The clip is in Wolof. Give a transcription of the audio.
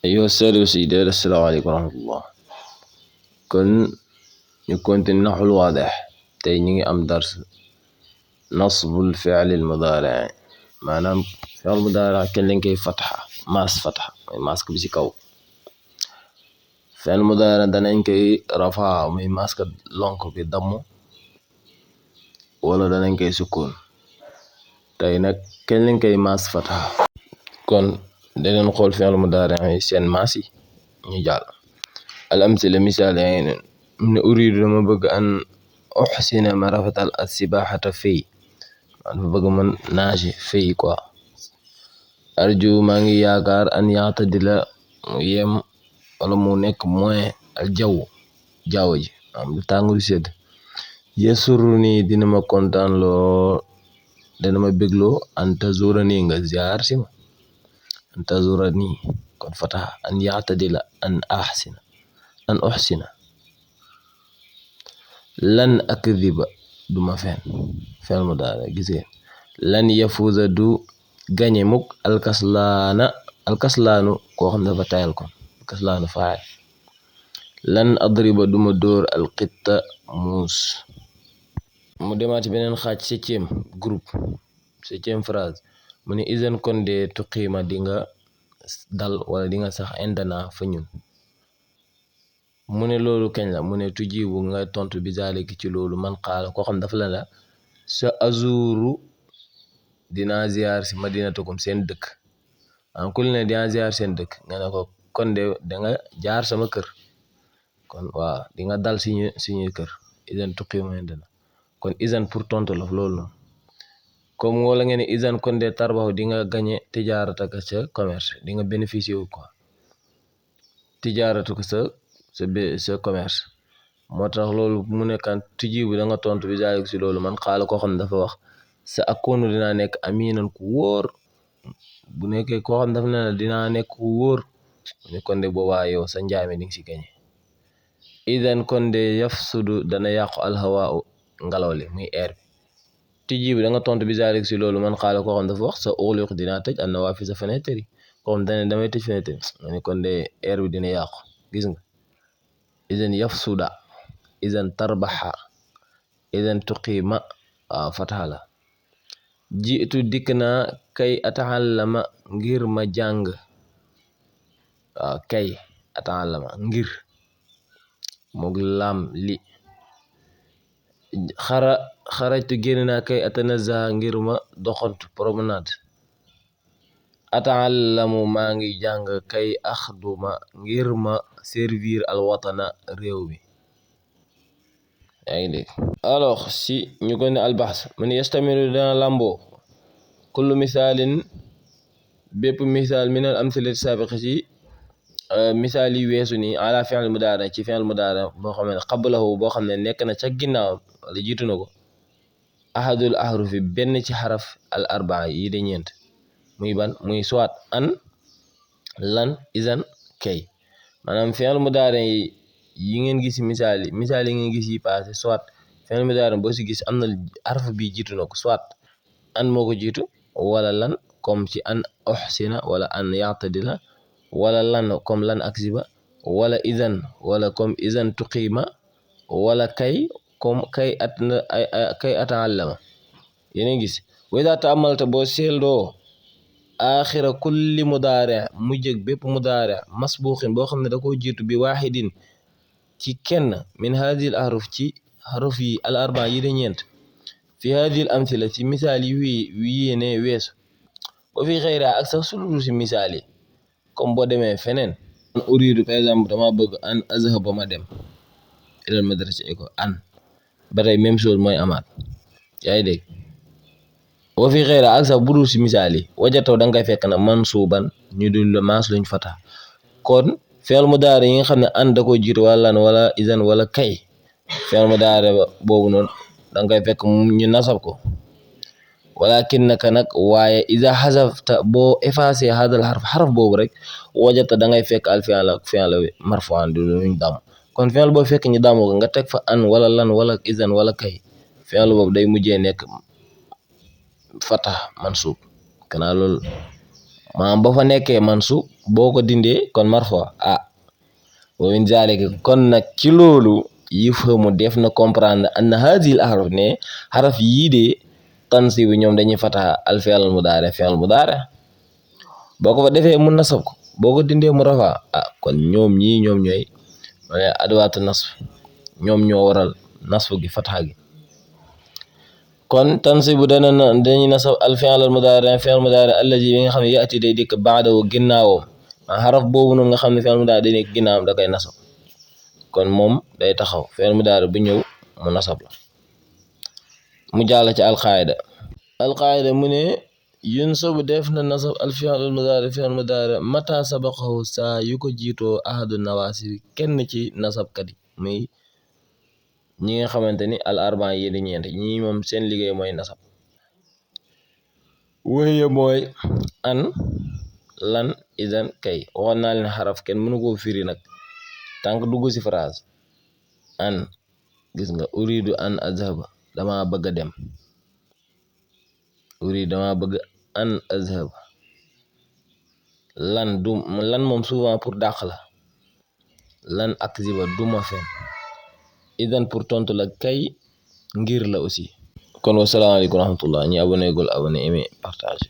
أيها السادة والسيدات، السلام عليكم ورحمة الله. kon ñu continue naxul waadix. tey ñu ngi am dars nasbul fi'lil mudaari maanaam fi'l mudaari kenn lañ koy fatxa maas mooy mask bi ci kaw. fi'l mudaari danañ koy rafaa muy mask lonk bi damm wala danañ koy sukkoon. tey nag kenn lañ koy maas fatxa. kon daneen xool fi'l mudaari yi seen maas yi ñu jàll. al amsila misaal yaa ngi ne mu ne uriidu dama bëgg an uxsina ma rafetal as sibaxata fey man dafa bëgg man naage fey quoi. arju maa ngi yaakaar an yaatadila mu yem wala mu nekk moins al jaww ji am lu tàngul sedd. yasuru nii dina ma kontaan loo dina ma bégloo an tazura nii nga ziar si ma an tazura nii kon fataha an yaatadila an uxsina. lan akdiba duma fen fi'l mudaari gis ngeen lan yafuuza du gañe mukk alkaslaanu koo xam ne dafa tayal kon alkaslaanu faa'il. lan adriba duma dóor alqitta muus. mu demaati beneen xaaj septième phrase mu ne izan kon de tuqiima di nga dal wala di nga sax indana fa ñun. mu ne loolu kañ la mu ne tujibu nga tontu bi zaaliki ci loolu man qaala koo xam dafa la sa azuru dinaa ziyaar si madinatukum seen dëkk am ku ne dinaa ziyaar seen dëkk nga ne ko kon de danga jaar sama kër kon waaw di nga dal suñuy kër. izan tuqiima indana kon izan pour tontu la loolu noonu comme wala nga ne izan kon de tarbaxu di nga gañe tijaarataka sa commerce di nga bénéficier wu quoi tijaarataka sa commerce. moo tax loolu mu nekkaan tujibu da nga tontu bi zaalik si loolu man xaala koo xam ne dafa wax sa akkoonu dinaa nekk aminan ku wóor. bu nekkee koo xam dafa ne dinaa nekk ku wóor ne kon de boobaa yow sa njaame di nga si gañe. idan kon de yafsudu dana yàqu alhawaa ngelaw li muy air bi. tujibu da nga tontu bi zaalik si loolu man xaala koo xam dafa wax sa uxliq dinaa tëj an nawaafisa fenêtre yi koo xam dane damay tëj fenêtre ne kon de air bi dina yàqu gis nga. idan yafsuda idan tarbaxa idan tuqiima waaw fataha la. jiitu dikk naa kay ataallama ngir ma jàng waaw kay ataallama ngir moog lam li. xarajtu génn naa kay atanazaha ngir ma doxantu promenade. ataallamu maa ngi jàng kay axduma ngir ma servir al watana réew mi. yaa ngi dégg. alors si ñu ko ne albaxs mu ne yastamiru dana lamboo kullu misaalin bépp misaal min al amsilati saabiqa ci misaal yi weesu ni ala fi'l mudaari ci fi'l mudaari boo xam ne qablahu boo xam ne nekk na ca ginnaaw wala jiitu na ko ahadul ahrufi benn ci xaraf al arbaa yi de ñeent muy ban muy soit an lan izan kay. maanaam fi'l mudaari yi ngeen gis misaal yi ngeen gis yi passé soit fi'l mudaari boo si gis am na araf bi jiitu na ko soit an moo ko jiitu wala lan comme ci an uxsina wala an ya'tadila wala lan comme lan aksiba wala izan wala comme izan tuqiima wala kay comme kay ataallama. yéen gis wa idaa ta'ammalta boo seeldoo axira kulli mudaari mujjëg bépp mudaari masbuuqin boo xam ne da koo jiitu bi waaxidin ci kenn min haadil ahruf ci xaruf yi al arbaa yi de ñeent fi haadil amsila ci misaal yi yéene weesu ba fi xëyra ak sax sulul si misaal yi comme boo demee feneen. uriidu par exemple dama bëgg an azhaba ma dem ilal madrasa école an ba tey même chose mooy amaat yaa ngi dégg. wa fi xëyra ak sax budul si misaal yi wajataw da nga koy fekk na mansuuban ñu dul la maas luñ fata. kon fi'l mudaari yi nga xam ne an da ko jiitu wala lan wala izan wala kay fi'l mudaari boobu noonu da nga koy fekk ñu nasab ko. walakinnaka nag waaye iza hazafta boo effacé hadal xaraf boobu rek wajata da ngay fekk al fi'l marfu'an du luñ dam. kon fi'l boo fekk ñu damu ko nga teg fa an wala lan wala izan wala kay fi'l boobu day mujjee nekk fata mansub. kanaa loolu maanaam ba fa nekkee mansub boo ko dindee kon marfu wa min zalika kon nag ci loolu yufhamu def na comprendre anna hadhihi al ahruf ne xaraf yii de tansib bi ñoom dañuy fataha al fi'l al mudaari boo ko fa defee mu nasab ko boo ko dindee mu rafa kon ñoom ñii ñoom ñooy adwaatu nasb ñoom ñoo waral nasb gi fataha gi kon tansibu dañuy nasab al fi'l al mudaari allazi bi nga xam ne yaati day dikk ba'dahu ginnaawam xaraf boobu noonu nga xam ne fi'l mudaari day nekk ginnaawam da koy nasab kon moom day taxaw fi'l mudaari bu ñëw mu nasab la mu jàll ci alqaida mu ne yunsabu def na nasab al fi'l mudaari mata sabaqahu saa yu ko jiitoo ahadu nawaasib kenn ci nasabkat yi muy ñi nga xamante ni al arbaa yi di ñeent ñi moom seen liggéey mooy nasab waxiya mooy an lan idan kay waxoon naa leen xaraf kenn mënu koo firi nag tànk dugg ci phrase an gis nga uridu an azhaba dama bëgg a dem dama bëgg an azhaba lan moom souvent pour dàq la lan akziba duma fen idan pour tontu la kay ngir la aussi kon wasalaamaaleykum wa rahmatullah ñi abonné gul abonné aimé partage